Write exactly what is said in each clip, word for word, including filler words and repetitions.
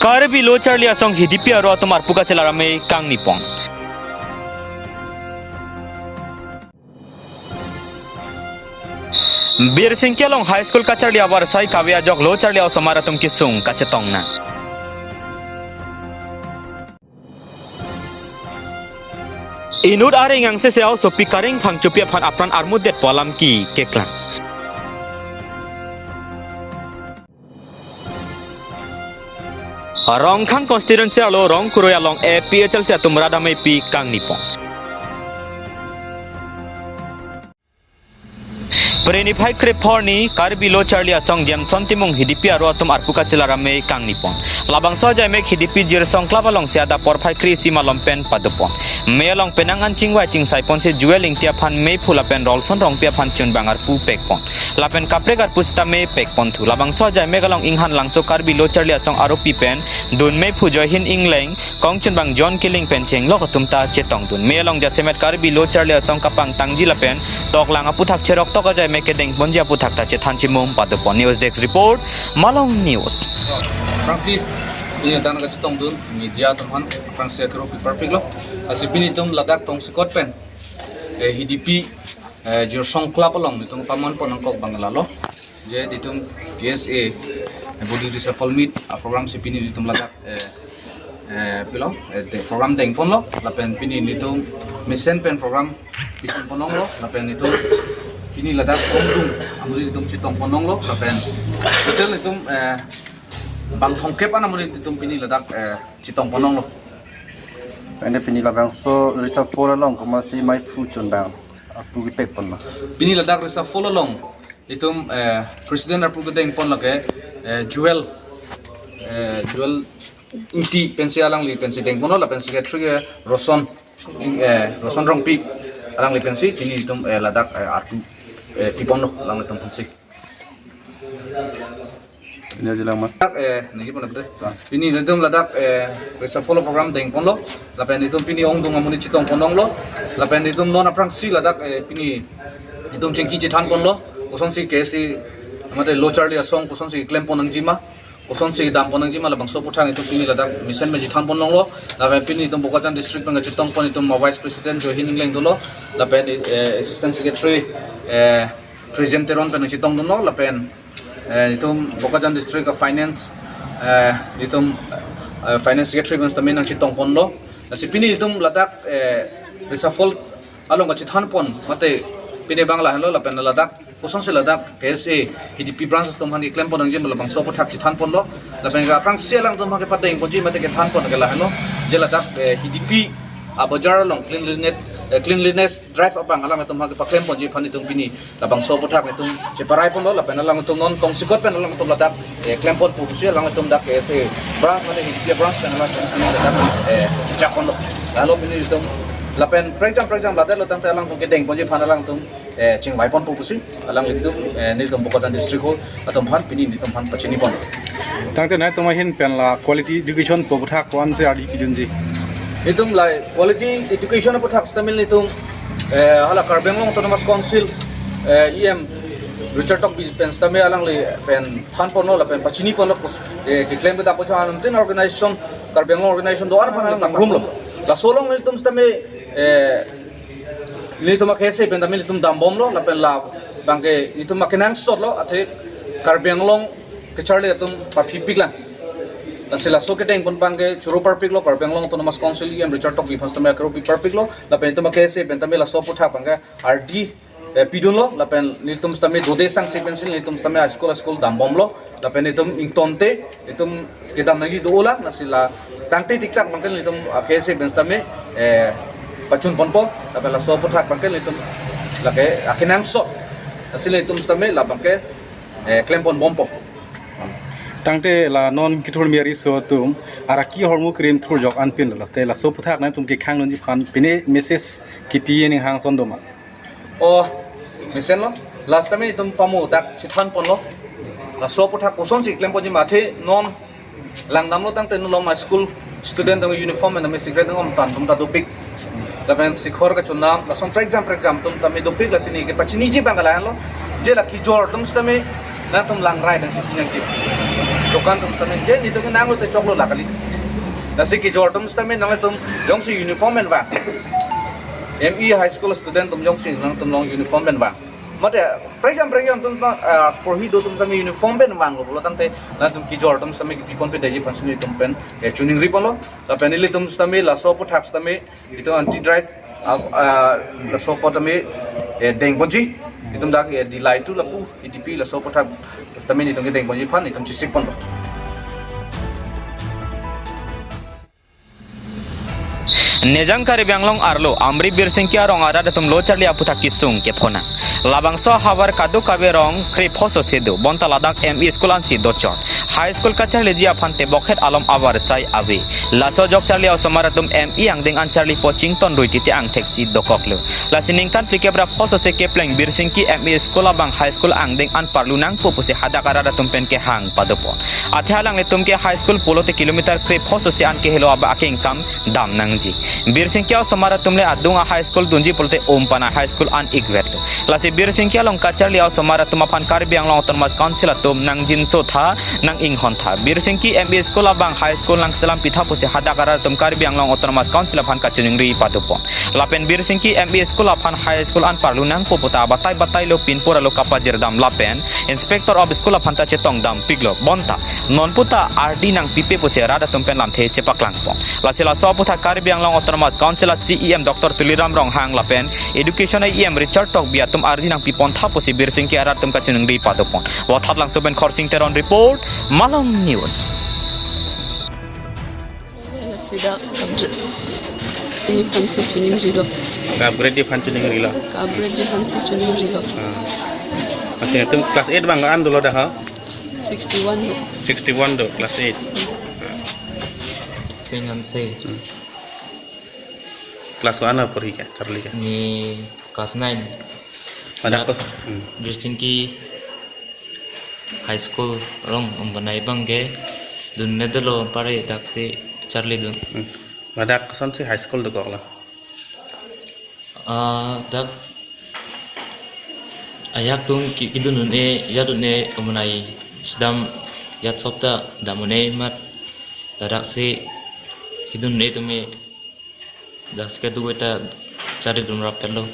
Karbi Lo Charli Asong Hidipi aro atum arpu kachelar amei kangni pon. Birsingki along High School kacharli abar sai kave ajok Lo Charli Asomar atum kesung kachetong nang. Inut areng angse se aosopi Kareng Phangchopi aphan apran armutdet pu alam keklang. Rongkhang constituency arlo Rongkuroi along A P H L C atum rat amei pi kangni pon. Pre niphai krephor arni Karbi Lo Charli Asong Jameson Timung Hidipi aro atum arpu kachelar amei kangni pon. Labangso ajaimek Hidipi Jirsong Club along si adap porphai kre-isi malom pen pado pon. Mei along penang an chingvai chingsai ponsi Joel Ingti aphan meiphu lapen Rolson Rongpi aphan chunbang arpu pek pon. Lapen kaprek arpu sita mei pek pon thu. Labangso ajaimek along Inghan Langso Karbi Lo Charli Asong aropi pen dun meiphu Joyhin Ingleng, kongchunbang John Killing pen chenglok atum ta chetongdun. Mei along jasemet Karbi Lo Charli Asong kapangtangji lapen toklang aputhak cheroktok ajaimek kedeng ponji aputhak ta chethan chimum pado pon. News Desk Report, Malong News. Aphrangsi, pini adang kachetongdun media atum aphan aphrangsi akero pi parpiklo. Lasi pini itum ladak tongsekot pen, eh, Hidipi, eh, Jirsong Club along itum paman pon nangkok bang lalo. Je itum K S A, eh, body reshuffle meet, a program si pini itum ladak, eh, eh, pilo, eh, de, program deng ponlo, lapen pini itum mesen pen program itum ponlonglo, lapen itum pini ladak ongdung amonit itum chetong ponlonglo, lapen total itum, eh, bang thomkep an amonit itum pini ladak, eh, chetong ponlonglo. Ane pini labangso reshuffle along komatsi meiphu chunbang arpu kepek ponlo? Pini ladak reshuffle along itum, eh, president arpu kedeng pon lake, eh, Joel, eh, Joel Ingti pensi alangli pensi deng ponlo, lapen secretary ke Roson, eh, Roson Rongpi alangli pensi pini itum, eh, ladak, eh, arpu, eh, pi ponlo alanglitum pensi. Ini aja lang ma. Eh, nangji pon lapen. Pini itum ladak, eh, reshuffle program deng ponlo. Lapen itum pini ongdung amonit chetong ponlonglo. Lapen itum non aphrangsi ladak, eh, pini itum chingki chethan ponlo. Kosonsi K S A mate Lo Charli Asong kosonsi klem pon nangjima, kosonsi dam pon nangjima, labangso aputhak itum pini ladak mesen pen chethan ponlonglo. Lapen pini itum Bokajan district pen chetong pon itum ma vice president Joyhin Ingleng dolo. Lapen, eh, assistant secretary, eh, President Teron pen nangchetongdunlo, lapen, eh, itum Bokajan district a finance, eh, itum, eh, finance secretary pen sitame nangchetong ponlo. Lasi pini itum ladak, eh, reshuffle along kachethan pon mate pini bang lahenlo, lapen ladak kosonsi ladak K S A Hidipi branch atum aphan keklem pon nangji labangso aputhak chethan ponlo. Lapen aphrangsi alangtum aphan kepadeng ponji mate kethan pon ke lahenlo. Je ladak, eh, Hidipi abajar along cleanliness, eh, cleanliness drive abang alangtum aphan kepaklem ponji aphan itum pini labangso aputhak itum cheparai ponlo, lapen alangtum non tongsekot pen alangtum ladak, eh, klem pon pu pusi alangtum dak K S A branch mate Hidipi branch pen alangtum pini ladak, eh, chak ponlo. Lalo pini itum lapen prekjam prekjam ladak lo tangte alangtum kedeng ponji aphan alangtum, eh, chingvai pon pu pusi alanglitum, eh, nelitum Bokajan district hall atum aphan pini nelitum aphan pachini pon. Tangte nangtum ahin pen la quality education pu aputhak ko-ansi ardi pidunji? Itum la quality education aputhak sitame itum, eh, hala Karbi Anglong Autonomous Council, eh, E M Richard Tokbi pen sitame alangli pen than ponlo lapen pachini ponlo, kus, eh, keklem beda pocha anum tin organization, Karbi Anglong organization do-an aphan alang nangrumlo. Laso along itum sitame, eh, nelitum a K S A pen tame nelitum dambomlo, lapen labangke itum akenangsot lo, athe Karbi Anglong kacharli atum paphipiklang. Lasi laso kedeng pon abangke choro parpiklo, Karbi Anglong Autonomous Council E M Richard Tokbi aphan sitame akero pi parpiklo, lapen itum a K S A pen tame laso aputhak abangke ardi, eh, pidunlo, lapen nelitum sitame dode sangse pensi nelitum sitame a school a school dambomlo, lapen itum ingtonte itum kedam nangji do-olang, lasi la tangte tiktak abangke nelitum a K S A pen sitame, eh, pachun ponpo, lapen laso aputhak abangke nelitum lake akenangsot, lasi nelitum sitame labangke, eh, klem ponbompo. Tangte la non kethur miyari aso atum araki ahormu krim thurjok anpin, lasi laso aputhak nangtum kekhang nangji aphan pine message kipi ning hangson doma? Oh, mesenlo. Last time itum pamu dak chethan ponlo. Laso aputhak kosonsi klem ponji mate non langdamlo tangte non loma school student atum uniform and secret atum tan atum ta dopik. Lapen sikhor kachonam, lason prekjam prekjam atum tame dopik, lasi neli kepachiniji abang lahenlo. Je la kejor atum sitame nangtum langrai pensi pinangji. Dokan atum sitame je netum nanglo te choklo la kali. Lasi kejor atum sitame nangtum jongsi uniform pen vang, M E high school student atum jongsi nangtum along uniform pen vang, mate prekjam prekjam atum ta, ah, porhi do atum sitame uniform pen vanglo pulo tangte nangtum kejor atum sitame kepi ponpe detji aphan si netum pen, eh, chiningri ponlo. Lapen nelitum sitame laso aphuthak sitame itum anti drive, ah, ah, laso apot tame, eh, dengponji. Itum dak, eh, D L I two lapu, E D P laso aphuthak sitame itum kedengponji aphan itum chesik ponlo. Nejang Karbi Anglong arlo Amri Birsingki arong arat atum lo charli aphuthak kesung kephonang. Labangso ahavar kadokave rong krepho sose do, bonta ladak M E school ansi dochot. High school kacharliji aphan tebokhet alom avarsai ave. Laso ajok charli osomar atum M E angdeng an charlipo chington rui titi angthek si dokoklo. Lasi ningkan phlikep ra pho sose kepleng Birsingki M E school abang high school angdeng an parlu nangpo pusi hadak arat atum pen kehang padopon. Athe alanglitum ke high school pulote kilometer krepho sose an kehelo abang akengkam dam nangji. Birsingki osomar atum le adung a high school dunji pulote Umpana high school an ikvetlo. Lasi Birsingki along kacharli osomar atum aphan Karbi Anglong Autonomous Council atum nangjinso tha, nang-inghon tha. Birsingki M E school abang high school nangselam pitha pusi hadak arat atum Karbi Anglong Autonomous Council aphan kachiningri padopon. Lapen Birsingki M E school aphan high school an parlu nangpo puta batai batai lo pinpur alo kapajirdam lapen inspector of school aphan ta chetongdam piklo, bonta non puta ardi nangpipe pusi rat atum pen lamthe chepaklangpon. Lasi laso aphuthak Karbi Anglong Autonomous Council a C E M Doctor Tuliram Ronghang lapen Education a E M Richard Tokbi atum ardi nangpipon tha pusi Birsingki arat atum kachiningri padopon. Wathat Langso pen Khorsing Teron report, Malong News. Sida upgrade aphansi chiningrilo. Ka-upgrade aphan chiningrilo. Ka-upgrade aphansi chiningrilo. Ah. Lasi netum class eight abang an dolo dak ha? Sixty-one do. Sixty-one do, class eight. Sing Hanse. Hmm. Class one a porhi ke, charli ke? Ne class nine. Ladak, ladak kos-, hmm. Birsingki High School along Umpana abang ke dun medalo pare daksi charlidun. Hmm. Ladak kosonsi high school dokoklo? Ah, dak ajahak atum ke-, kedun un-e, jat un-e, Umpana sdam jat sop ta dam un-e amat ladaksi kedun un-e atum e daksi kedo ta charlidun rapetlo.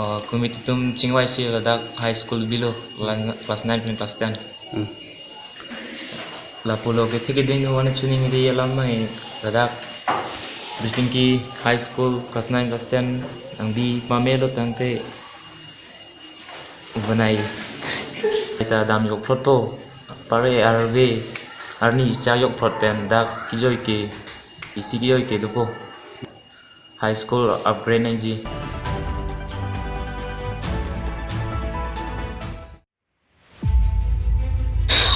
Ah, committee atum chingvaisi ladak high school bilo, class, class nine pen class ten. Hmm. Lapulo ke thik ding one chiningri alam nang ladak Birsingki High School class nine class ten nangbi pamelo tangte Umpana ta dam jokphlotpo, pare arve arni cha jokphlot pen dak kejoi ke isi kejoi ke dopo. High school upgrade nangji.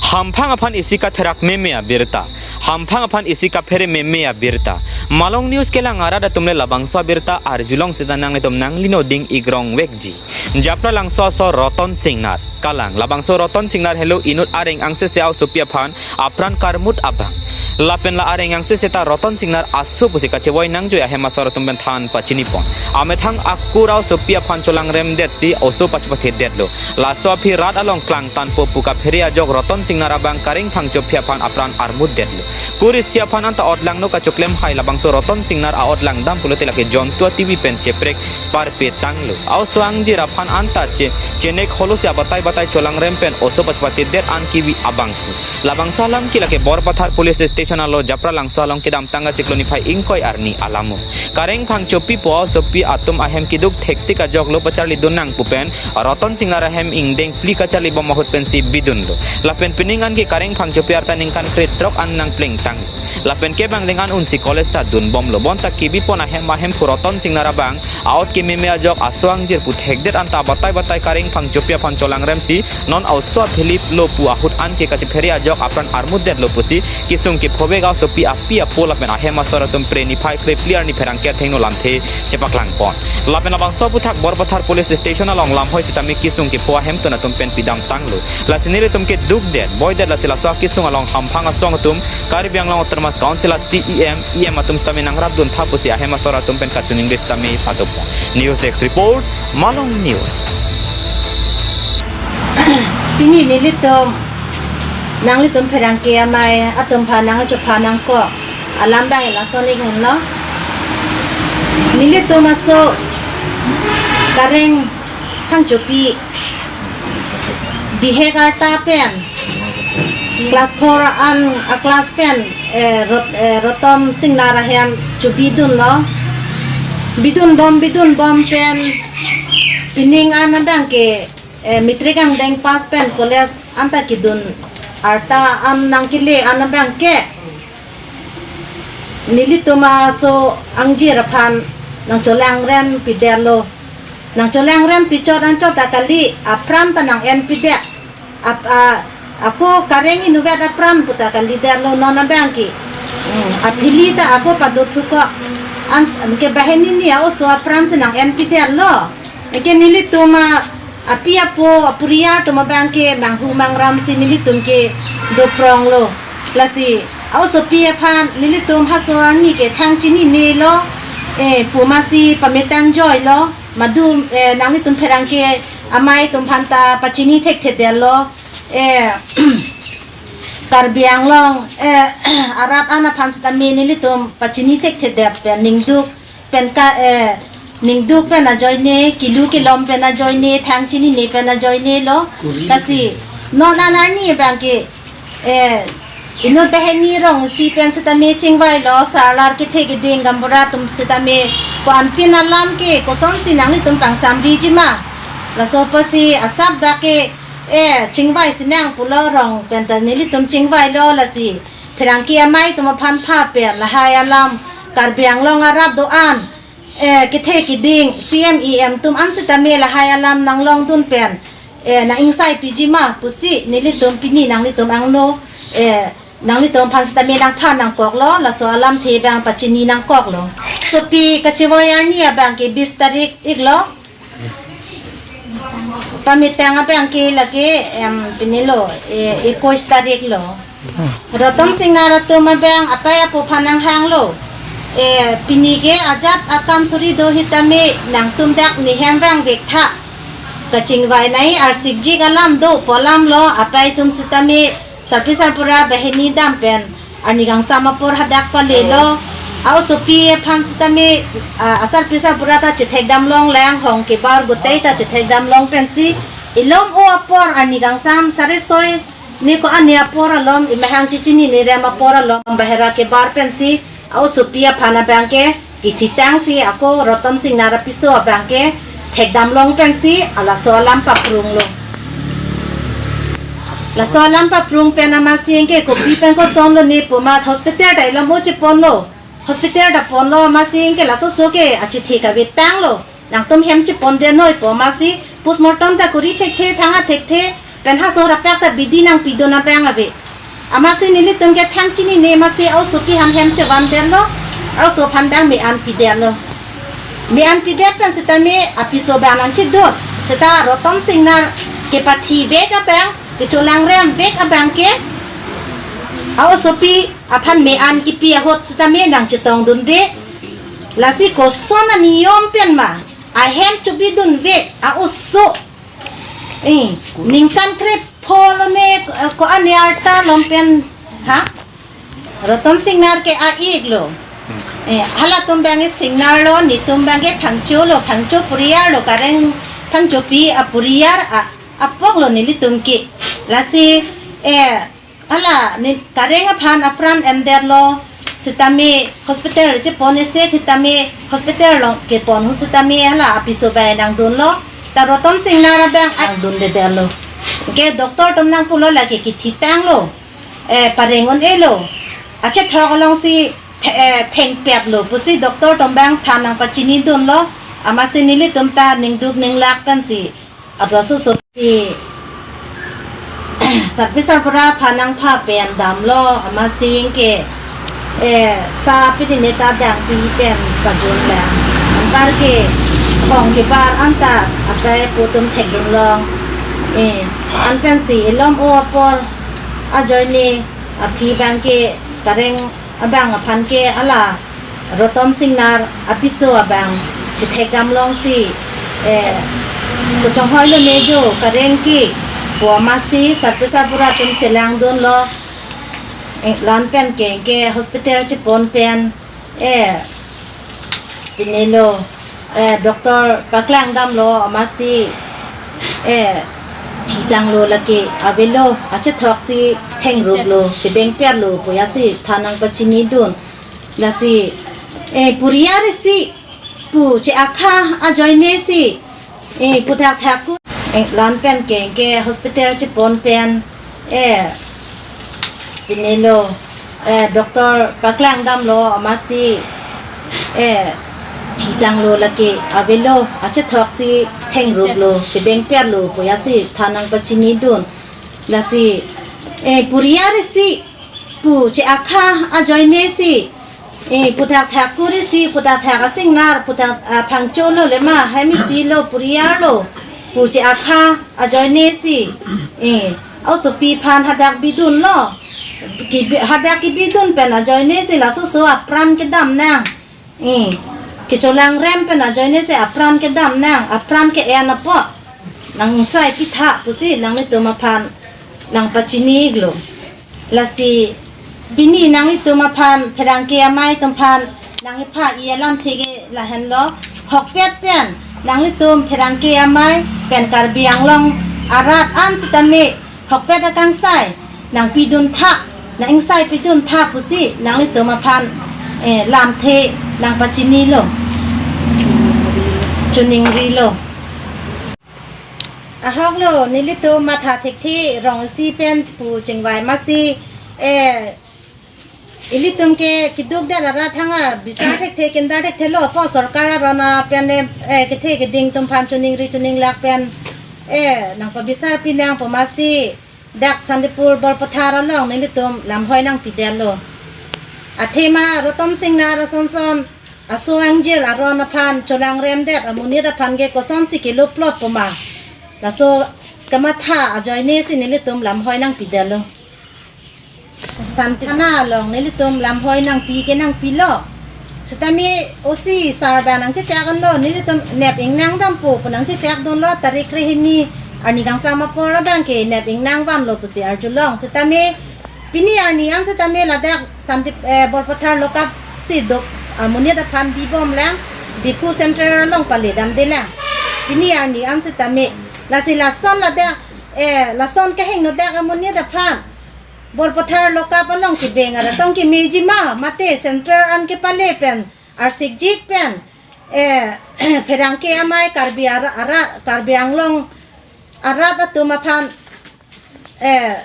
Hamphang aphan isi katherak meme abirta. Hamphang aphan isi kaphere meme abirta. Malong News kelang arat atum le labangso abirta arjulong seta nanglitum nanglino ding igrong vekji. Japra Langso aso Roton Singnar. Kalang, labangso Roton Singnar helo inut areng angse se aosopi aphan apran karmut abang. Lapen la areng angse seta Roton Singnar aso pusi kachevoi nangjoi ahem asor atum pen than pachinipon. Amethang akur aosopi aphan cholangrem detsi oso pachepathe detlo. Laso aphi rat along klangtanpo pu kaphere ajok Roton Singnar abang Kareng Phangchopi aphan apran armut detlo. Kur isi aphan anta otlangno kachoklem hai labangso Roton Singnar a-otlangdam pulote lake jontua T V pen cheprek parpe tanglo. Aoso angjir aphan anta che-, chenek holosi abatai batai cholangrem pen oso pachepathe det an kivi abang pu. Labangso alam ke lake Borpathar Police Station alo Japra Langso along kedamtang achiklo niphai ingkoi arni alamo. Kareng Phangchopi pu aosopi atum ahem keduk thektik ajok lo pacharlidun nang pu pen Roton Singnar ahem ingdeng phli kacharlibom ahut pensi bidunlo. Lapen pining an ke Kareng Phangchopi arta ningkan krethrok an nangplengtang. Lapen kebang deng an unsi college ta dunbomlo. Bonta kebipon ahem ahem pu Roton Singnar abang aot kememe ajok aso angjir pu thekdet anta batai batai Kareng Phangchopi aphan cholangremsi non aoso apheliplo pu ahut an ke kachephere ajok apran armut detlo pusi kesung kephovek aosopi api apo lapen ahem asor atum Phre niphai krephli arni pherangke athengno lamthe chepaklangpon. Lapen labangso aphuthak Borpathar Police Station along lamhoi sitame kesung kepho ahemtun atum pen pidamtanglo. Lasi nelitum ke dukdet, boidet lasi laso akesung along hamphang asong atum Karbi Anglong Autonomous Council a C E M, E M atum sitame nangrapdun tha pusi ahem asor atum pen kachiningri sitame padopon. News Desk Report, Malong News. Pini nelitum nanglitum pherangke amei atum aphan nangchopha nangkok alam abang lason ik henlo. Nelitum aso Kareng Phangchopi bihek arta pen class four an a class pen, eh, Rot-, eh, Roton Singnar ahem chobidunlo. Bidunbom, bidunbom pen pining an abang ke, eh, matric angdeng pass pen college anta kedun arta an nangkele an abang ke nelitum aso angjir aphan nangcholangrem pidetlo. Nangcholangrem pichot anchot ta kali, apran ta nang-en pidet. Ap-, a, ako Kareng inutvet apran puta kalidetlo non abang ke. Hmm, aphili ta ako padothu ko. An, ke banghini ni a-oso apran si nang-en pidetlo. Ke nelitum a, api apo, aporiyal atum abang ke manghu mangram si nelitum ke dopronglo. Lasi a-osopi aphan nelitum halaso arni ke thang chininelo, eh, pu masi pametan joilo. Madu, eh, nanglitum pherangke amei atum aphan ta pachini thekthedetlo. Eh, Karbi Anglong, eh, arat an aphan sitame nelitum pachini thekthedet pen ningduk pen ka, eh, ningduk pen ajoine, kilu kilom pen ajoine, thang chinine pen ajoinelo. Lasi non an arni abang ke, eh, inut banghini rong isi pen sitame chingvailo, sarlar kethe keding gaonbura atum sitame, ko-an pin alam ke kosonsi nanglitum pangsamrijima. Laso apotsi asap abang ke, eh, chingvai sinang pulo, rong pen ta nelitum chingvailo. Lasi pherangke amei atum aphan pha pen lahai alam, Karbi Anglong arat do-an, eh, kethe keding, C M E M atum an sitame lahai alam nanglongdun pen, eh, nang-ingsai pijima pusi nelitum pini nanglitum angno, eh, nanglitum aphan sitame nangphan nangkoklo, laso alamthe abang pachini nangkoklo. Sopi kachevoi arni abang ke bis tarik iklo. Pametan abang ke lake, em, pinilo, eh, ekuis tarik lo. Roton Singnar atum abang apei apo aphan nanghanglo. Eh, pini ke ajat akam suri do sitame nangtum dak nehem vangvek tha. Kachingvai nai arsikjik alam do pu alam lo, apei atum sitame sarpi sarpura banghini dam pen arni kangsam apor hadak palelo. A-osopi aphan sitame, ah, asarpi sarpura ta chethekdam longlang, hong kebar gotei ta chethekdam long pensi, ilom o apor arni kangsam sare soi ni ko-an ni apor alom, imahang chichinine rem apor alom bahera kebar pensi a-osopi aphan abang ke kithitang si ako Roton Singnar apiso abang ke thekdam long pensi alaso alam paprunglo. Laso alam paprung pen amatsi ke kopi pen kosonlo ne pu ma, hospital ta ilom o cheponlo. Hospital ta ponlo amatsi ke laso aso ke achithi kave tanglo. Nangtum hem chepondet noi pu amatsi postmortem ta kori thekthe, thang-a thekthe, pen halaso raprak ta bidi nangpidun abang ave. Amatsi nelitum ke thang chinine amatsi a-osopi aphan hem chevandetlo, a-oso aphan abang me-an pidetlo. Me-an pidet pen sitame apiso abang nangchedun. Seta Roton Singnar kepathivek abang, kecholangremvek abang ke a-osopi aphan me-an kipi ahut sitame nangchetongdunde. Lasi koson aniyom pen ma ahem chobidunvek a-oso, eh, ningkan krepho lo ne, eh, ko-an ni arta lom pen, ha? Roton Singnar ke a-iklo. Eh, halatum abang ke Singnar lo, netum abang ke Phangcho lo, Phangcho poriyal lo, Kareng Phangchopi aporiyal a, apok lo nelitum ke. Lasi, eh, hala ne Kareng aphan apran endetlo, sitame hospital chepon isi sitame hospital lo kepon ahut sitame hala apiso abang nangdunlo. Ta Roton Singnar abang nangdundedetlo. Ke doctor atum nangpulo lake kithitanglo. Eh, pareng un-elo. Achethok alongsi the-, eh, thengpetlo pusi doctor atum abang than nangpachinidunlo. Amatsi nelitum ta ningduk ninglak pensi atlo susup si sarpi sarpura aphan nangpha pen damlo, amatsi ke, eh, sa pini ne ta dangpi pen pajunlang. Anparke hong kebar anta apei apo atum thekdun long. Eh, an pensi ilom o apor ajoine aphi abang ke Kareng abang aphan ke hala Roton Singnar apiso abang chethekdam longsi, eh, kochonghoi lo ne jo Kareng ke Pu amatsi sarpi sarbura atum chelangdunlo, eh, la-an pen ke, ke hospital chepon pen, eh, pini lo, eh, doctor paklangdamlo amatsi, eh, thitanglo lake avelo, achethok si thengruplo, chebengperlo pu jasi than nangpachinidun. Lasi, eh, puriar isi pu che-akha ajoine si, eh, puthak thak ku, eh, la-an pen ke, ke hospital chepon pen, eh, pini lo, eh, doctor paklangdamlo amatsi, eh, thitanglo lake avelo, achethok si thengruplo, chebengperlo pu jasi than nangpachinidun. Lasi, eh, puriar isi pu che-akha ajoine si, eh, puthak thak kuri si, puthak thak asingnar, puthak, ah, phangcholo lema, hem isi lo, puriar lo, pu che-akha ajoine si, eh, osopi aphan hadak bidunlo, kibi-, hadak kibidun pen ajoine si laso oso apran kedam nang, eh, kecholangrem pen ajoine si apran kedam nang, apran ke-en apot nang ingsai pitha pusi nanglitum aphan nangpachinilo. Lasi pini nanglitum aphan pherangke amei atum aphan nangkepha-i alamthe ke lahenlo, hokpet pen nanglitum pherangke amei pen Karbi Anglong arat an sitame hokpet akangsai nangpidun tha, nang-ingsai pidun tha pusi nanglitum aphan, eh, lamthe nangpachinilo, choningrilo. Ahok lo, nelitum matha thekthe rong isi pen pu chingvai amatsi, eh, ilitum ke kiduk det arat thang abisar thekthe, kindar thekthe lo, pu sorkar aron pen, eh, kethe keding atum aphan choningri choninglak pen, eh, nangpabisar pinang pu amatsi dak Santipur Borpathar along nelitum lamhoi nangpidetlo. Athema Ratan Singnar asonson aso angjir aron aphan cholangrem det amonit aphan ke kosonsi kilo plot pu ma, laso kamatha ajoine si nelitum lamhoi nangpidetlo. Santi thana along nelitum lamhoi nangpi ke nangpilo. Sitame O C sir abang nangchechak anlo, nelitum nep ingnang dampo pu nangchechakdunlo, tarik krehini arni kangsam apor abang ke nep ingnang vanlo pusi arjulong. Sitame pini arni an sitame ladak Santip, eh, Borpathar lockup si dok, ah, amonit aphan bibomlang, Diphu Central along paledamdelang. Pini arni an sitame, lasi lason ladak, eh, lason kehingno dak amonit aphan Borpathar lockup along kebeng arat tong kemeji ma, mate Central an kepale pen arsikjik pen, eh, pherangke amei Karbi ara, ara, Karbi Anglong arat atum aphan, eh,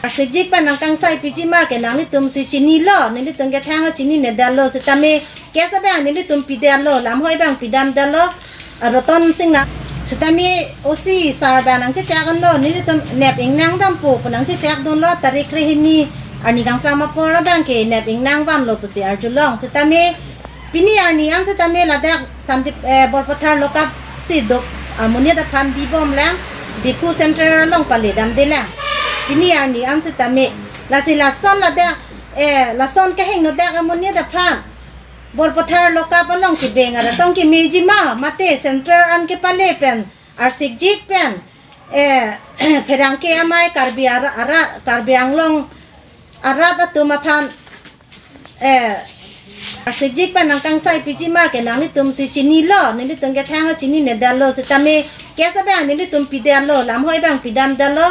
arsikjik pen nangkangsai piji ma ke nanglitum si chinilo, nelitum ke thang chininedetlo, sitame case abang nelitum pidetlo, lamhoi abang pidamdetlo, ah, Ratan Singnar. Sitame O C sir abang nangchechak anlo, nelitum nep ingnang dampo pu nangchechakdunlo, tarik krehini arni kangsam apor abang ke nep ingnang vanlo pusi arjulong. Sitame pini arni an sitame ladak Santip, eh, Borpathar lockup si dok, ah, amonit aphan bibomlang, Diphu Central along paledamdelang. Pini arni an sitame, lasi lason ladak, eh, lason kehingno dak amonit aphan Borpathar lockup along kebeng arat tong kemeji ma, mate Central an kepale pen arsikjik pen, eh, pherangke amei Karbi ara, ara, Karbi Anglong arat atum aphan, eh, arsikjik pen nangkangsai piji ma ke nanglitum si chinilo, nelitum ke thang chininedetlo, sitame case abang nelitum pidetlo, lamhoi abang pidamdetlo,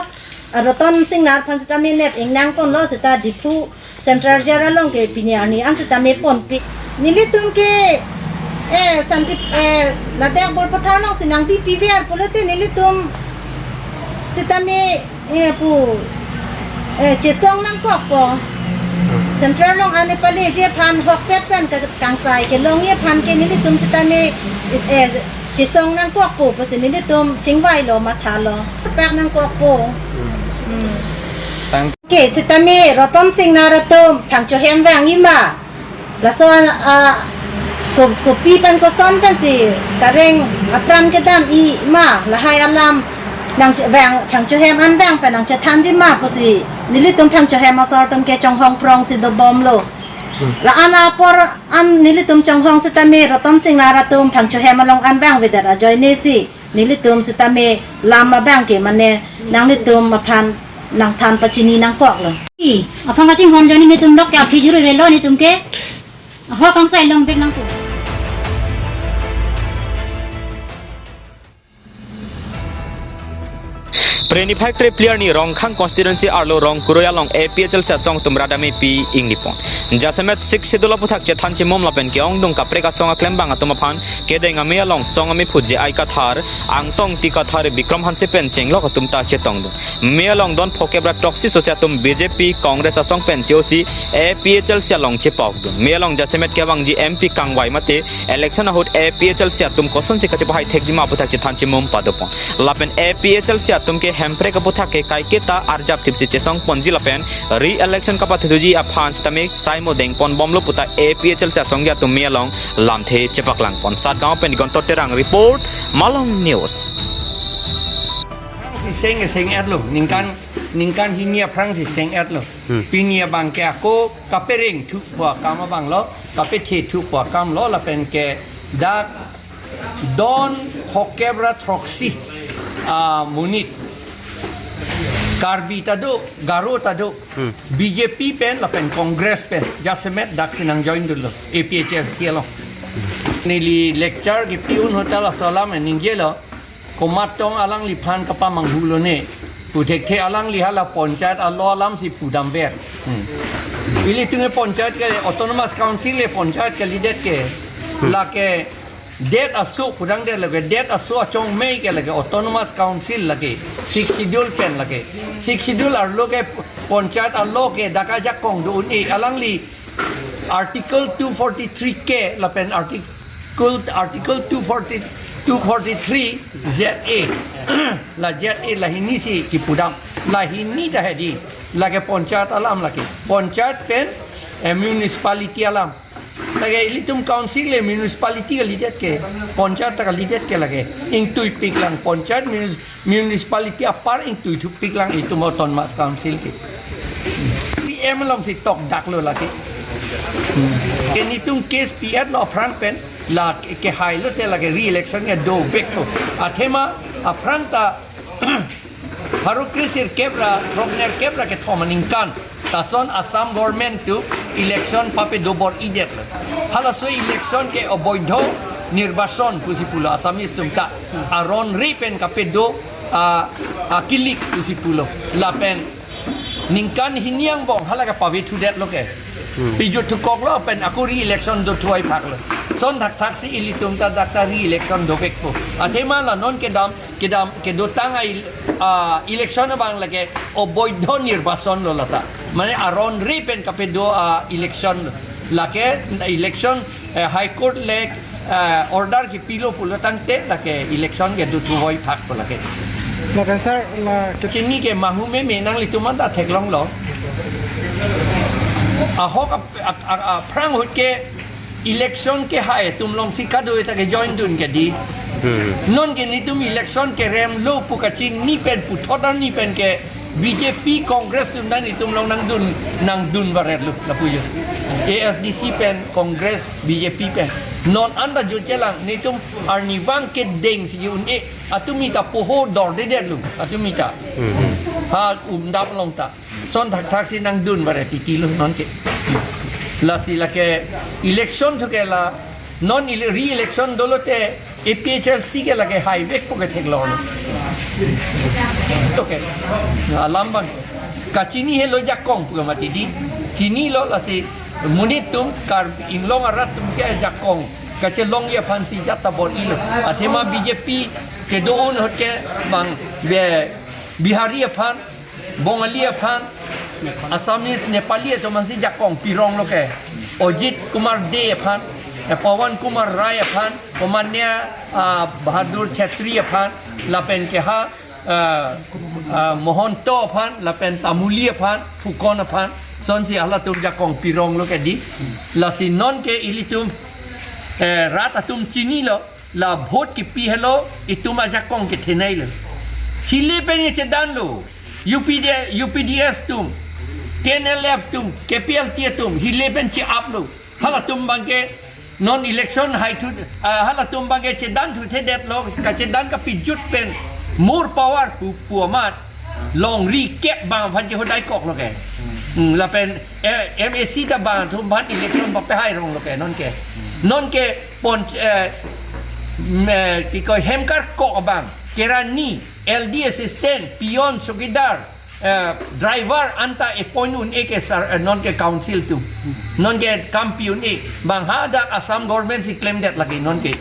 ah, Ratan Singnar aphan sitame nep ingnang ponlo, sita Diphu Central Jail along ke pini arni an sitame ponpi. Nelitum ke, eh, Santip, eh, ladak Borpathar along si nangpipiver pulote nelitum sitame, eh, pu, eh, chesong nangkokpo. Central along an kepaleji aphan hokpet pen ke kangsai kelongji aphan ke nelitum sitame is, eh, chesong nangkokpo pusi nelitum chingvailo, mathalo. Pak nangkokpo. Hmm. Tang- Ke sitame Ratan Singnar atum phangchohem vangji ma, laso an, ah, ko-, kopi pen koson pensi kareng apran kedamji ma, lahai alam nang che-, vang, phangchohem an vang pen nangchethanji ma pusi nelitum phangchohem asor atum ke chonghong prong si dobomlo. Hmm. La-an apor an nelitum chonghong sitame Ratan Singnar atum phangchohem along an vangvedet ajoine si Nelitum sitame lam abang ke mane nanglitum aphan nangthan pachini nangkoklo. I, aphan kachinghon joni netum lok ke aphi juru relo netum ke. Ahok kangsai long bek nangpo. Pre niphai krephli arni Rongkhang constituency arlo Rongkuroi along A P H L C asong atum rat amepi inglipon. Jasemet Sixth Schedule aputhak chethan chimum lapen ke-ongdung kaprek asong aklembang atum aphan kedeng ame along song ame phut J I Kathar, Angtong Ingti Kathar, Bikram Hanse pen chenglok atum ta chetongdun. Me along don phokep ra throksi sosi atum B J P, Congress asong pen che-osi A P H L C along chepokdun. Me along jasemet kevangji M P kangvai mate election ahut A P H L C atum kosonsi kachepahai thekjima aputhak chethan chimum padopon. Lapen A P H L C atum ke Hemprek aputhak ke kaiketa arjap thipsi chesongponji lapen re-election kapathuji aphan sitame saimo dengponbomlo puta A P H L C asongja atum me along lamthe chepaklangpon. Satgaon pen Digonto Terang report, Malong News. Aphrangsi seng, seng-etlo, ningkan, ningkan hini aphrangsi seng-etlo. Hmm. Pini abang ke ako kapereng thupo akam abanglo, kapethe thupo akamlo, lapen ke dak don phokep ra throksi, ah, monit. Karbi ta do, Garo ta do, Hmm. B J P pen lapen Congress pen jasemet daksi nangjoindunlo A P H L C along. Neli lecture kipi un ahut ta laso alam ningjelo. Komat tong alangliphan kapamanghulone. Puthekthe alangli hala panchayat alo alamsi pudamver. Hmm. Ilitum ke panchayat ke, Autonomous Council ke panchayat kalidet ke. Hmm. Lake det aso pudangdet lake, det aso achongmei ke lake Autonomous Council lake, Sixth Schedule pen lake. Sixth Schedule arlo ke panchayat alo ke dak ajakong do un-e, alangli Article two forty-three K lapen Article, Article two forty, two forty-three Z A. La Z A la hini si kipudam. La hini ta hedi. Lake panchayat alam lake. Panchayat pen, eh, municipality alam. Lake ilitum council le municipality kalidet ke. Panchayat ta kalidet ke lake. Ingtuipiklang panchayat munis-, municipality apar ingtuithupiklang itum Autonomous Council ke. P M alongsi tokdaklo lake. Hmm. Ke netum case P F lo aphrang pen la ke, kehailo te lake re-election ke dovekpo. Athema aphrang ta pharo kre sirkep ra, throknerkep ra kethom aningkan. Lason Assam government atum election papedo bor-idetlo. Halaso election ke oboidho nirbachon pusi pulo Assamese atum ta. Aron re pen kapedo, ah, akilik pusi pulo. Lapen ningkan hini angbong hala kapavethudetlo ke. Hmm. Piju thukoklo pen ako re-election dothuai phaklo. Lason thakthaksi ilitum ta dak ta re-election dovekpo. Athema la non kedam kedam kedotang a-el-, ah, election abang lake oboidho nirbachon lo lata. Mane aron re pen kapedo a-election lo. Lake election, eh, High Court le, eh, order kipilo pulo tangte lake election ke dothuvoiphakpo lake. Lapen sir, la ke- Chini ke mahu meme nanglitum anta theklonglo. Ahok ap-, ap-, ap-, aphrang ahut ke election kehai atum alongsi kado-eta kejoindun ke di. Hmm. Non ke netum election keremlo pu kachini pen puthot arni pen ke B J P Congress atum ta netum along nangdun, nangdunvaretlo lapu jo. A S D C pen Congress B J P pen. Non anta jo chelang netum arnivang kedengsi un-e atum mita poho dordedetlo atum mita. Hmm. Ha umdap along ta. Lason thakthaksi nangdunvaret titilo non ke. Lasi lake election thu ke la non ele-, re-election dolo te A P H L C ke lake haivekpo ke theklonglo. Okay. Alam abang. Kachini helo jakong pu mati di. Chinilo lasi monit atum Karbi Anglong arat atum ke jakong kachelongji aphansi jat ta bor-ilo. Athema B J P kedo un ahut ke bang be Bihari aphan, Bongali aphan, Assamese, Nepali atum aphansi jakong pironglo ke. Ajit Kumar Dey aphan, eh, Pawan Kumar Rai aphan, Komanya, ah, Bahadur Chhetri aphan, lapen ke ha, ah, ah, Mohanto aphan, lapen Tamuli aphan, Fukan aphan, lasonsi halatum jakong pironglo ke di. Lasi non ke ilitum, eh, rat atum chinilo. La vote kipi helo, itum ajakong kethenei lo. Hile pen ngechedan lo. U P D, U P D S atum, K N L F atum, K P L T atum, hile pen che-ap lo. Halatum abang ke Non election hai thu, ah, halatum abang ke chedan thu thedet lo, kachedan kapijut pen more power pu, pu amat longri kep abang aphan chehodaikok lo ke. Hmm, lapen, eh, M A C ta abang atum aphan election papehairong lo ke, non ke. Non ke pon, eh, me, ki ko hemkarkok abang, kerani, L D assistant, peon, chowkidar, eh, driver anta appoint un-e ke sar, eh, non ke council atum. Non ke kam pi un-e. Bang hadak Assam government si klemdet lake non ke.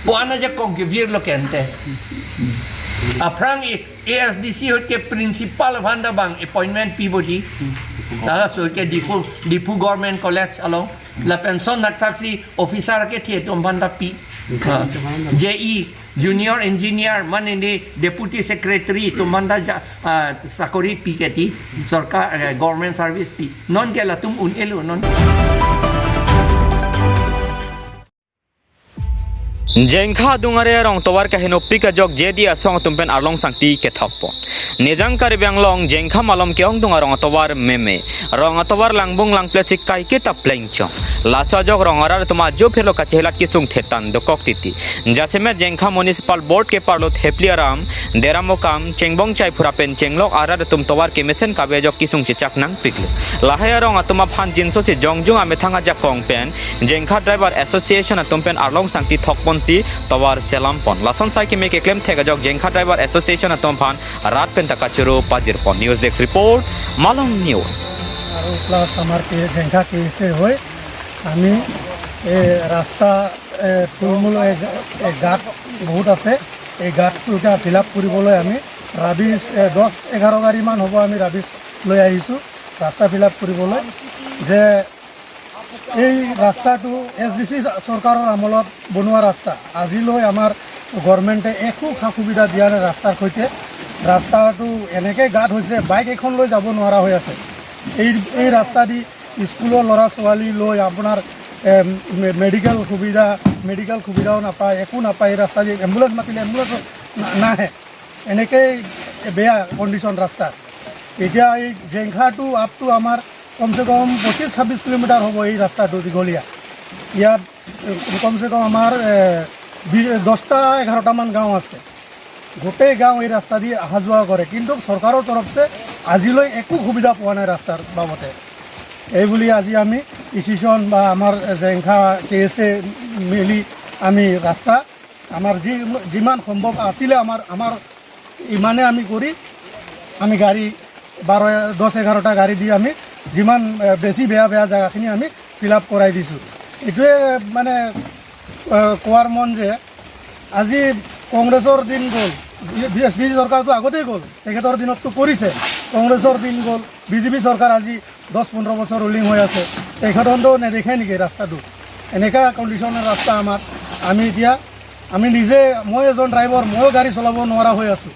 Pu-an ajakong kevir lo ke ante. Aphrang i A S D C ahut ke principal aphan ta abang appointment pi boji. Laso ke Diphu, Diphu Government College along. Lapen lason thakthak si officer kethe atum aphan ta pi. Ha. J E, junior engineer, mane ni deputy secretary atum aphan ta ja, ah, sakori pi ke ti, sorkar, eh, government service pi. Non ke latum un-e lo non. Jengkha adung are arong atovar kahenopik ajok J D asong atum pen arlong sangti kethokpon. Nijang Karbi Anglong Jengkha malom ke-ongdung arong atovar meme. Rong atovar langbung langplet si kaike ta plengchong. Laso ajok rong arat atum ajo phirlo kachehelat kesung thetan dokok titi. Jasemet Jengkha Municipal Board keparlo Thepli Aram, Deramokam, Chengbongchai phura pen chenglok arat atum tovar kemesen kave ajok kesung chechak nangpiklo. Lahai arong atum aphan jinso si jongjung amethang ajakong pen Jengkha Driver Association atum pen arlong sangti thokponsi tovar selampon. Lason sai keme keklem thek ajok Jengkha Driver Association atum aphan rat pen ta kachoro pajirpon. News Desk Report, Malong News. আৰু প্লাছ আমাৰ কে জেংখা কে এছ এ হৈ আমি এই ৰাস্তা, এ, থুলমূল এই গা-, এই গাঁত বহুত আছে, এই গাঁতটো এতিয়া ফিল আপ কৰিবলৈ আমি ৰাবিছ, এ, দহ এঘাৰ গাড়ীমান হ'ব আমি ৰাবিছ লৈ আহিছোঁ ৰাস্তা ফিল আপ কৰিবলৈ। যে এই ৰাস্তাটো এছ ডি চি চৰকাৰৰ আমলত বনোৱা ৰাস্তা, আজিলৈ আমাৰ গভৰ্ণমেণ্টে একো সা সুবিধা দিয়া নাই ৰাস্তাৰ সৈতে। ৰাস্তাটো এনেকৈ গাঁত হৈছে, বাইক এখন লৈ যাব নোৱাৰা হৈ আছে। এই, এই ৰাস্তা দি স্কুলৰ ল'ৰা ছোৱালী লৈ আপোনাৰ, এ, মে-, মেডিকেল সুবিধা, মেডিকেল সুবিধাও নাপায়, একো নাপায়। এই ৰাস্তা দি এম্বুলেঞ্চ মাতিলে এম্বুলেঞ্চ না-, নাহে, এনেকেই বেয়া কণ্ডিশ্যন ৰাস্তাৰ। এতিয়া এই জেংখা টু আপ টু আমাৰ কমচে কম পঁচিছ ছাব্বিছ কিলোমিটাৰ হ'ব এই ৰাস্তাটো দীঘলীয়া। ইয়াত, এ, কমচে কম আমাৰ, এ, বি-, দহটা এঘাৰটামান গাঁও আছে। গোটেই গাঁও এই ৰাস্তা দি অহা যোৱা কৰে, কিন্তু চৰকাৰৰ তৰফছে আজিলৈ একো সুবিধা পোৱা নাই ৰাস্তাৰ বাবদে। এই বুলি আজি আমি ইচিশ্যন বা আমাৰ জেংখা কে এছ এ মিলি আমি ৰাস্তা আমাৰ যি, যিমান সম্ভৱ আছিলে আমাৰ, আমাৰ ইমানে আমি কৰি আমি গাড়ী বাৰ, দহ এঘাৰটা গাড়ী দি আমি যিমান, এ, বেছি বেয়া বেয়া জেগাখিনি আমি ফিল আপ কৰাই দিছোঁ। এইটোৱে মানে, এ, কোৱাৰ মন যে আজি কংগ্ৰেছৰ দিন গ'ল, বি এছ ডি চৰকাৰটো আগতেই গ'ল, তেখেতৰ দিনততো কৰিছে, কংগ্ৰেছৰ দিন গ'ল, বি জে পি চৰকাৰ আজি দহ পোন্ধৰ বছৰ ৰুলিং হৈ আছে, তেখেতসকলেও নেদেখে নেকি ৰাস্তাটো? এনেকা কণ্ডিশ্যনৰ ৰাস্তা আমাৰ। আমি এতিয়া, আমি নিজে, মই এজন ড্ৰাইভাৰ, ময়ো গাড়ী চলাব নোৱাৰা হৈ আছোঁ।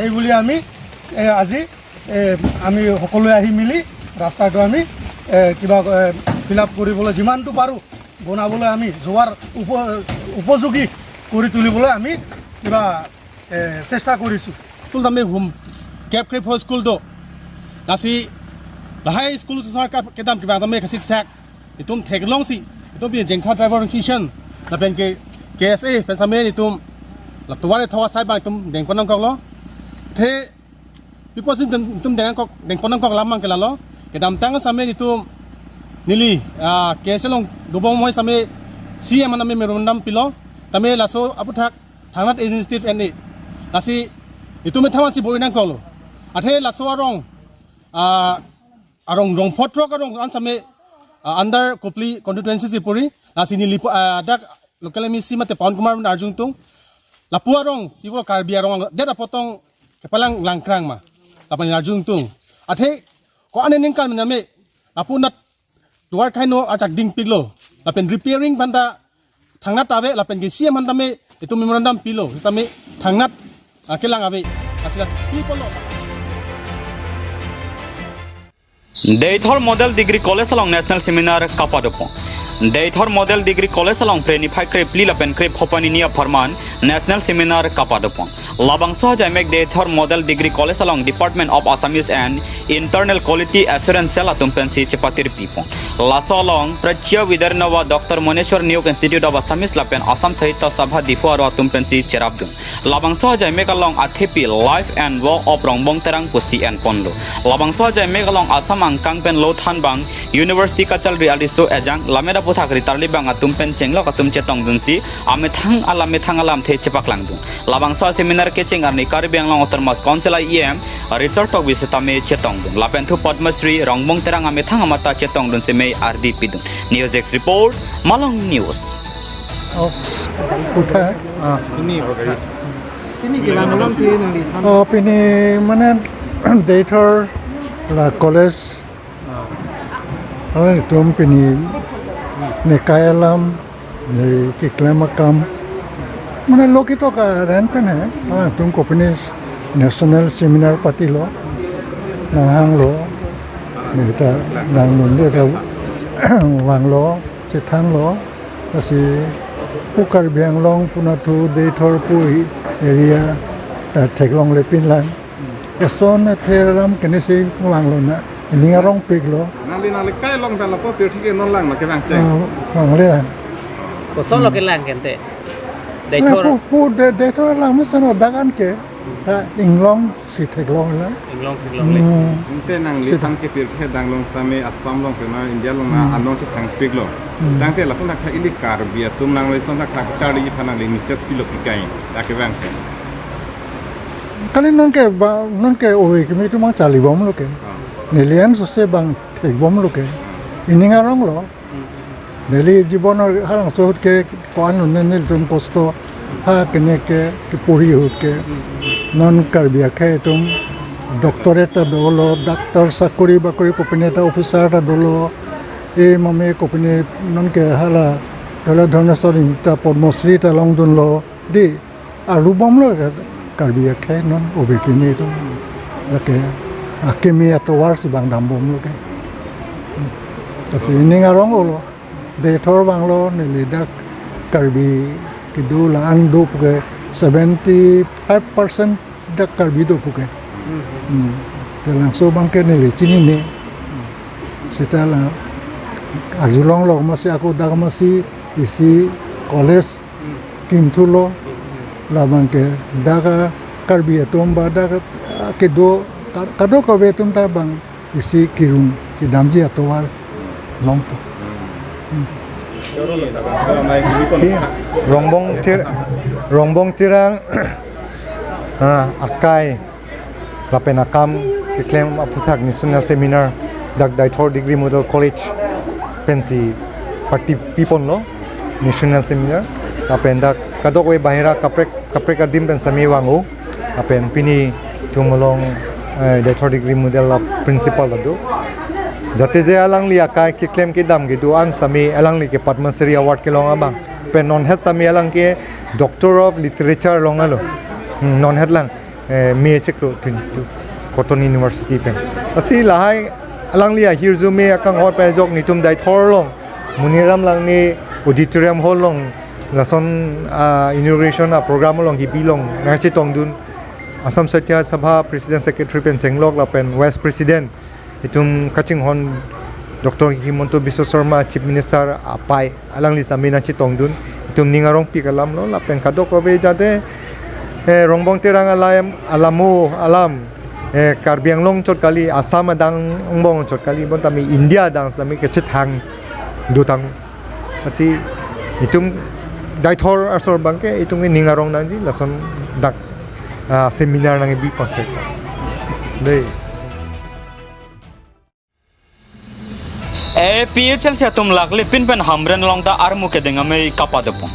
এই বুলি আমি, এ, আজি, এ, আমি সকলোৱে আহি মিলি ৰাস্তাটো আমি, এ, কিবা, এ, ফিল আপ কৰিবলৈ যিমানটো পাৰোঁ বনাবলৈ আমি যোৱাৰ উপ-, উপযোগী কৰি তুলিবলৈ আমি কিবা, এ, চেষ্টা কৰিছোঁ। School tame hum kep krepho school do. Lasi lahai school sar ka kedam kibang tame kasit sak. Itum theklongsi, itum pi Jengkha Driver Association lapen ke K S A pen same itum la tovar ethok asai abang itum dengpon nangkoklo. Athe piposi itum, itum dengkok, dengpon nangkok alam abang ke lalo. Kedamtang same itum neli, ah, K S A along dobom moi same C E M aphan tame memorandum pilo. Tame laso aputhak thangnat initiative en-e. Lasi itum methang si bor-i nangkoklo. Athe laso arong, ah, arong rong photrok arong an same, ah, under Kopili constituency si puri. Lasi neli pu, ah, dak local M A C mate Pawan Kumar arjungtung. Lapu arong, people Karbi arong det apotong kepalang langkrang ma. Lapen arjungtung. Athe ko-an aningkan mename lapu nat tovar kaino ajak dingpiklo. Lapen repairing aphan ta thangnat ave lapen ke C E M aphan tame itum memorandum pilo. Tame thangnat, ah, kelang ave. Asila people lo. Deithor Model Degree College along National Seminar kapadopon. Deithor Model Degree College along Phre niphai krephli lapen krepho pen hini apharman National Seminar kapadopon. Labangso ajaimek Deithor Model Degree College along Department of Assamese and Internal Quality Assurance Cell atum pensi chepatir pipon. Laso along Prachya Vidarinova, Doctor Moneshwar Neok Institute of Assamese lapen Assam Sahitya Sabha Diphu aro atum pensi cherapdun. Labangso ajaimek along athepi Life and Work of Rongbong Terang pusi enponlo. Labangso ajaimek along Assam angkang pen lo thanbang University kacharli aliso ejang lammet aputhak ritarli bang atum pen chenglok atum chetongdunsi amethang alam methang alamthe chepaklangdun. Labangso seminar kecheng arni Karbi Anglong Autonomous Council I E M Richard Tokbi setame chetongdun. Lapen thu Padma Shri Rongbong Terang amethang amata chetongdun seme ardi pidun. News Desk Report, Malong News. Oh, kutha. Ah, ini. Pini kelang ulang pi nang di. Oh, pini mane Deithor la college. Ah, itum pini nekai alam, ne keklem akam. Mane lo kito ka ren pen he. Ah, itum kopine national seminar patilo. Nanghanglo. Ne ta nangnunde ta vanglo, chethanlo. Lasi pu Karbi Anglong pu nathu Deithor pu area ta theklongle pinlang. Eson athe ram kene si vanglo na. Ining arongpiklo. Nangli nangli kai along pen lapu pirthe ke non lang na kevangcheng. Ah, vangle lang. Kosonlo kelang kente? Na Deithor. Pu, pu De-, Deithor lang mesen o dagan ke. Ta inglong si theklonglo. Inglong theklongle. Hmm. Ante nangli sita than ke pirthe dang along tame Assam along pen na India along na, hmm, anon si thangpiklo. Hmm. Tangte lason thak ili Karbi atum nangli son thak thak charli iphan nangli message pilo kikai. Ta kevang. Kali non ke ba, non ke ove kimi atum charlibomlo ke. Ah. Nelian sose bang thekbomlo ke. Ah. Ining aronglo. Neli jibon halangso ahut ke ko-an lo ne nelitum kosto ha kene ke kepuri ahut ke. Non Karbi akhei atum doctorate ta dolo, doctor sakori bakori kopine ta officer ta dolo. E mame kopine non ke hala, hala Dhorneswar Engti ta Padma Shri ta longdunlo. Di arlubomlo ke Karbi akhei non ove kimi atum. Lake akimi atovar si bang dambomlo ke. Lasi ining aronglo. Deithor vanglo neli dak Karbi kedo la-an do pu ke seventy five percent dak Karbi do pu ke. Hmm. Te labangso abang ke neli chinine. Seta la arjulonglo masi ako dak masi isi college kinthulo, labang ke dak Karbi atum ba dak kedo ka-, kadokave atum ta bang isi kirung kedamji atovar longpo. Rongbong Ter-, Rongbong Terang, ah, akai lapen akam keklem aputhak national seminar dak Deithor Degree Model College pensi party piponlo national seminar lapen dak kadokave bahira kaprek kaprek adim pen sami vang-o lapen pini itum along, eh, Deithor Degree Model la principal lado. Jate je alangli akai keklem kedam kedo an sami alangli ke Padma Shri Award kelong abang. Pen non het sami alang ke Doctor of Literature longlo. Hmm, non het lang. Eh, me chiklo twenty-two Cotton University pen. Lasi lahai alangli ahirjume akanghon pen ajok netum Deithor along Moniram Langne Auditorium Hall along lason, ah, inauguration a program along kebi along nangchetongdun Assam Sahitya Sabha President Secretary pen chenglok lapen Vice President itum kachinghon Doctor Himanta Biswa Sarma Chief Minister apei alangli sami nangchetongdun itum ning arongpik alamlo lapen kadokave jate, eh, Rongbong Terang alam alamo alam, eh, Karbi Anglong chot kali Assam adang angbong chot kali bonta mi India adang sami kechethang dotang. Lasi itum Deithor asor abang ke itum ke ning arong nangji lason dak, ah, seminar nangkebi pangke. Dei. A P H L C atum lakle pin pen Hamren along ta armu kedeng amei kapadopon.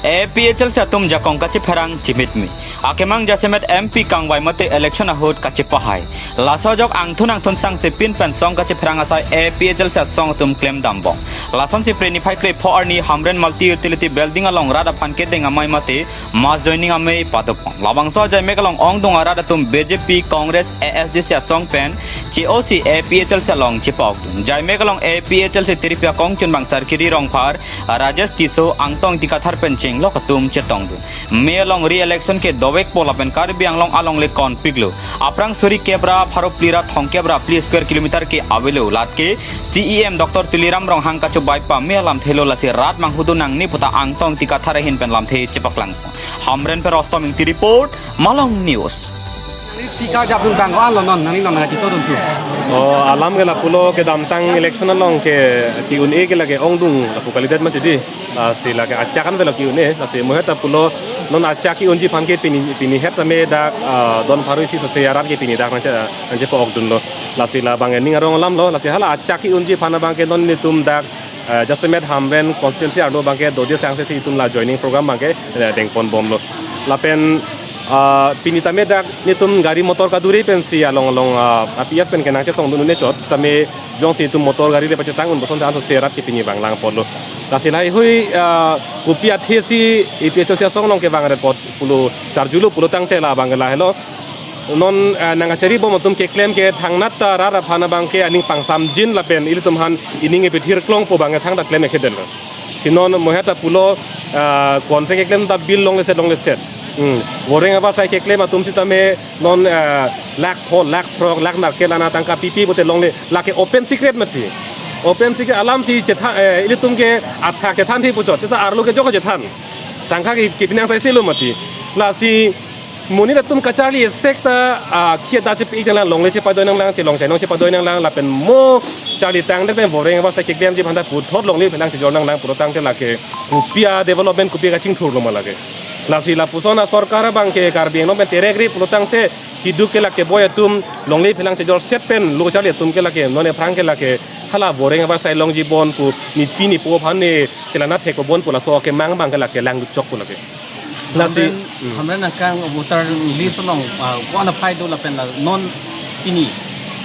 APHLC atum jakong kachipherang chimitmi. Akemang jasemet MP kangvai mate election ahut kachipahai. Laso ajok angthun angthun sangse pin pen song kachipherang asai APHLC asong atum klemdambom. Lasonsi Phre niphai krepho arni Hamren Multi Utility Building along rat aphan kedeng amei mate mass joining amei padopon. Labangso ajaimek along ongdung arat atum BJP, Congress, ASDC asong pen che-osi APHLC along chipaokdun. Jaimek along APHLC tiripi akongchunbang Sarkiri Rongphar, Rajesh Tisso, Angtong Ingti Kathar pen chenglok atum chetongdun. Mei along re-election ke dovekpo lapen Karbi Anglong alongle konpiklo. Aphrang suri kep ra pharo phli ra thomkep ra phli square kilometer ke avelo. Latke CEM Doctor Tuliram Ronghang kachobai pame alamthelo, lasi rat manghudun nangne puta Angtong Ingti Kathar ahin pen lamthe chepaklang. Hamren pen Rostom Ingti report, Malong News. Nangli pika japdun bang ko-an lo non, nangli non nangkachitodun thu. Oh, alam ke lapulo kedamtang election along ke ke-un-e ke lake ongdung lapu kalidet mati di. Lasi lake achak an velo ke-un-e, lasi mo heta pulo non achak ke-unji aphan ke pini, pini het tame dak, ah, don pharo isi sose arat ke pini dak nangche, nangchepaokdunlo. Lasi labang ening arong alamlo, lasi hala achak ke-unji aphan abang ke non netum dak, ah, jasemet Hamren constituency arlo abang ke dodi sangse si itum la joining program abang ke, eh, dengponbomlo. Lapen, ah, pini tame dak netum gari motor kaduri pensi along along, ah, APS pen ke nangchetongdun un-e chot, tame jongsi itum motor gari le pachetang un boson anso serat ke pini bang lang ponlo. Lasi lahai hui, ah, kopi athe si APHLC asong along kevang report pulo charjulo pulo tangte labang ke lahelo. Non, ah, nangkacharibom atum keklem ke thangnat ta rat aphan abang ke aning pangsamjin lapen ilitum aphan ining epithir klongpo abang ke thangta klem ekedetlo. Si non mo heta pulo, ah, contract keklem ta bill longleset longleset. Hmm. Voreng avarsai keklem atum sitame non, ah, lakh pho, lakh throk, lakh narkel ana tangka pipi pute longle, lake open secret mati. Open secret alam si chethan, eh, ilitum ke athak chethan thi puchot, seta arlo ke joko chethan. Tangka ke kipinang sai selo mati. Lasi monit atum kacharli esek ta, ah, khieda chepi nanglang, longle chepadoi nanglang, chelong chainong chepadoi nanglang, lapen mo charli tangdet pen voreng avarsai keklemji aphan ta puthot longle phelang chejor nanglang pulo tangte lake kopi a-development kopi kachingthurlo ma lake. Lasi lapuson asorkar abang ke Karbi Anglong pen terek ri pulo tangte keduk ke lake boi atum longle phelang chejor set pen lo charli atum ke lake non ephrang ke lake hala voreng avarsai longji bon pu nepi nepo aphan ne chelana thek bon pu laso kemang abang ke lake langdut chok pu lake. Lasi, Hamren, hmm. Hamren angkang voter list along, ah, ko-an aphai do lapen la non pini,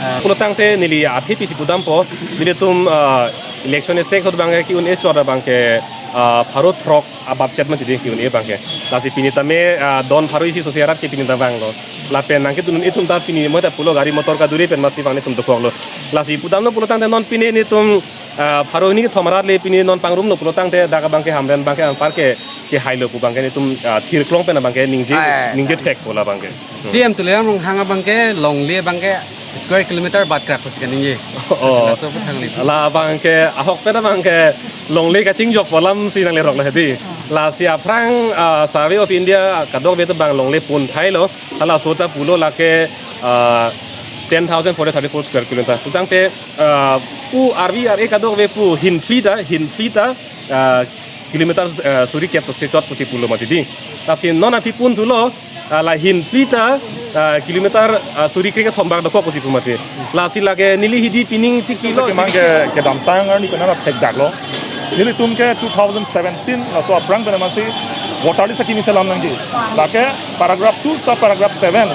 ah, pulo tangte neli athe pisi pudampo, nelitum, ah, election esek ahut abang ke ke-un-e chot abang ke, ah, pharo throk abapchet mati di ke-un-e abang ke. Lasi pini tame, ah, don pharo isi sose arat ke pini ta vanglo. Lapen nangkedun un-e atum ta pini mo ta pulo gari motor kaduri pen masi vang netum dokoklo. Lasi pudamlo pulo tangte non pini netum ah, pharo hini kethom arat le pini non pangrumlo pulo tangte dak abang ke Hamren abang ke anpar ke, kehailo pu abang ke netum, ah, thirklong pen abang ke ningje, ah, ningje thekpo labang ke. CEM Tuliram Ronghang abang ke longle abang ke square kilometer bat krak pusi kaningje. Oh. Laso aputhak neli. Labang ke ahok pen abang ke longle kachingjokpo alam si nangleroklo hedi. Lasi aphrang, ah, Survey of India kadokave atum abang longle pon thailo. Halaso ta pulo lake, ah, ten thousand four hundred thirty-four square kilometer. Pu tangte, ah, pu R V R A kadokave pu hinphli ta, hinphli ta, ah, kilometer, ah, suri kep sose chot pusi pulo mati di. Lasi non aphi pon thulo, ah, la hinphli ta, ah, kilometer, ah, suri kre kethom bak dokok pusi pu mati. Lasi lake neli hidi pining tikilo. Kemang ke, kedamtang arni kena thekdaklo. Nelitum ke two thousand seventeen laso aphrang pen masi voter list akimi selam nangji. Lake paragraph two sub paragraph seven,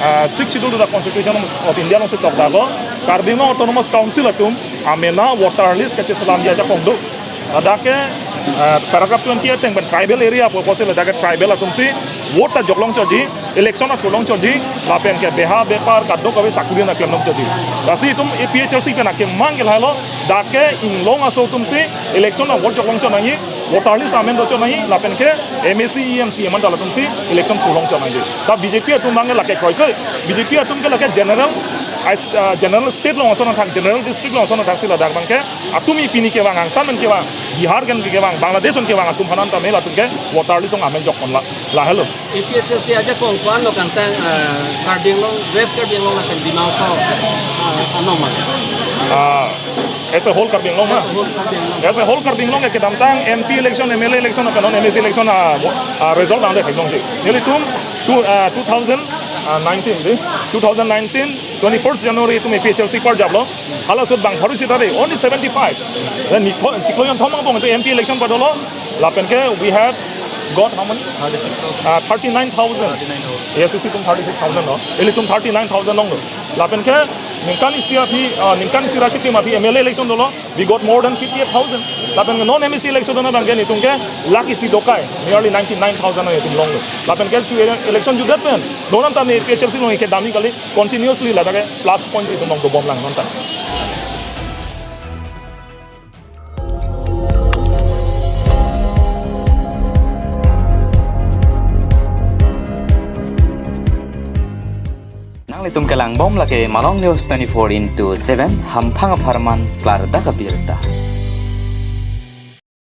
ah, Sixth Schedule to the Constitution of India alongsi tokdaklo, Karbi Anglong Autonomous Council atum amena voter list kacheselamji ajakong do. Ladak ke, ah, paragraph twenty-eight ateng pen tribal area pu apotsi ladak ke tribal atumsi vote ta joklong chotji, election athurlong chotji, lapen ke beha bepar kadokave sakuri nangklemlong chotji. Lasi itum APHLC pen akemang ke lahelo, dak ke inglong aso atumsi election a-vote joklong chot nangji, voter list amend do chot nangji, lapen ke MAC, EM, CEM an ta latumsi election thurlong chot nangji. Ta BJP atum abang ke lake kroikre, BJP atum ke lake general, ah, general state along ason athak, general district along ason athak si ladak abang ke atum ipini kevang, angtan pen kevang, Bihar pen kevang, Bangladesh pen kevang atum aphan an tame latum ke voter list along amend jokpon la, lahelo. APHLC ajakong ko-an lo kangtang, ah, Karbi Anglong, West Karbi Anglong lapen Dima Hasao, ah, anong ma? Ah, as a whole Karbi Anglong ma? As a whole Karbi Anglong. As a whole Karbi Anglong ke kedamtang MP election, MLA election, lapen non MAC election, ah, ah, result angde theklongji. Nelitum two, ah, two thousand nineteen, di? Two thousand nineteen, twenty-first January itum APHLC apar japlo. Halaso ahut bang pharo isi ta de, only seventy-five. Then ni tho, chiklo jonthom angbong itum MP election padolo. Lapen ke we had Got how many? Thirty-six thousand. Ah, thirty-nine thousand. Thirty-nine thousand. A I C C atum thirty-six thousand lo. Ilitum thirty-nine thousand longlo. Lapen ke ningkan isi aphi, ah, ningkan isi ra chitim aphi M L A election dolo. We got more than fifty-eight thousand. Lapen ke non M A C election dona abang ke nelitum ke lakh isi dokai, nearly ninety-nine thousand itum longlo. Lapen ke chu ele-, election jutdet pen, non anta ne A P H L C along kedam kali, continuously ladak ke plus points itum along dobom lang non anta. Nanglitum kelangbom lake Malong News twenty-four into seven, hamphang apharman klardak abirta.